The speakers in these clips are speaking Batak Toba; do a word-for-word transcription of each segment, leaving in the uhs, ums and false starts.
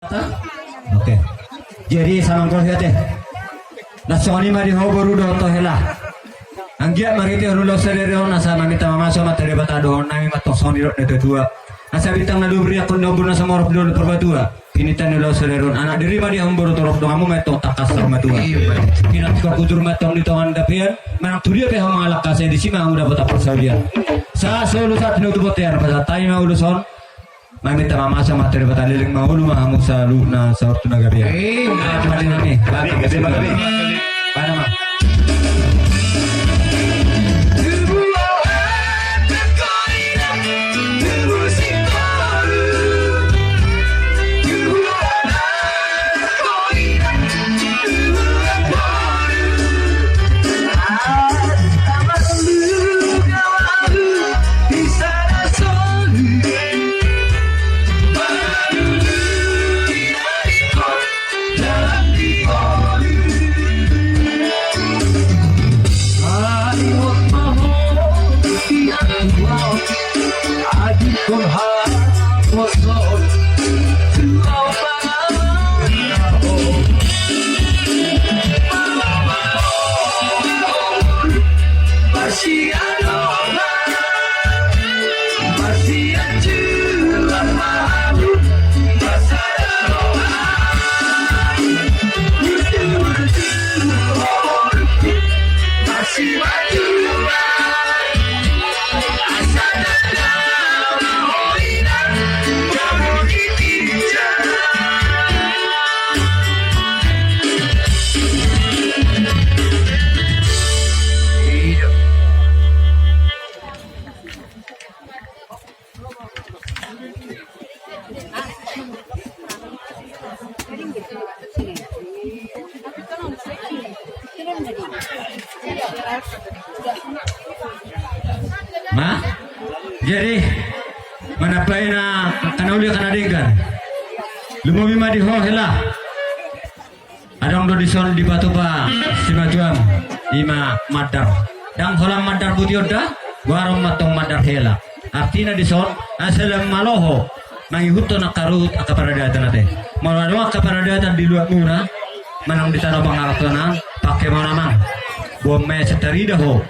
Oke. Jadi, salam keluarga, ate. Nah, songon i ma di ho boru dohot ho hela. Anggiat marhite ulaon sadari on asa maminta mamasu ma tu Debata dohononnami ma tong songon nidok ni natuatua. Asa bintang na dua beriak on di ombun na sumorop di dolok Purbatua. Pinangido ni ulaon sadari on, anak diri ma di hamu boru, torop donganmu ma tong tangkas saur matua. Iya, betul. Pinangido hujur ma tong di tonga ni tapian, manang tu dia pe hamu mangalangka, sai disi ma hamu dapotan parsaulian. Sahat solu sahat pinutup bontean, pasahat hami ma ulos on. Maminta mamasu ma tu Debata, leleng mangolu ma hamu saluhutna saur tu na gabe. Eh, ah, pade nami. Pade, pade, pade. Pade ma. Ma, jadi manambai na angka na uli, angka na denggan. Lumobi ma di ho hela. Adong do dison dipatupa simatuam, ima mandar. Ndang holan mandar bution da, goaron ma tong mandar hela. Artina dison, asa lam malo ho mangihuthon angka ruhut angka paradaton ate. Molo adong angka paradaton di luatmuna, manang di tano pangarantoan, pangke ma on amang. Boan ma i asa tarida ho.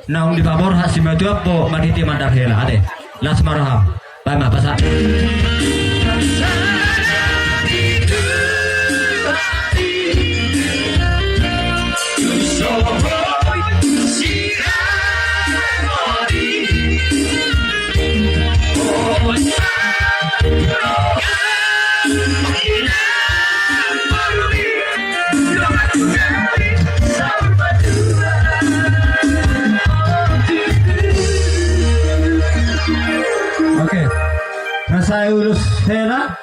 Naung dipaborhat simatuam bo marhite mandar hela ate. Las ma roham. Baen ma pasahat. Oke. Rasa ulos hela.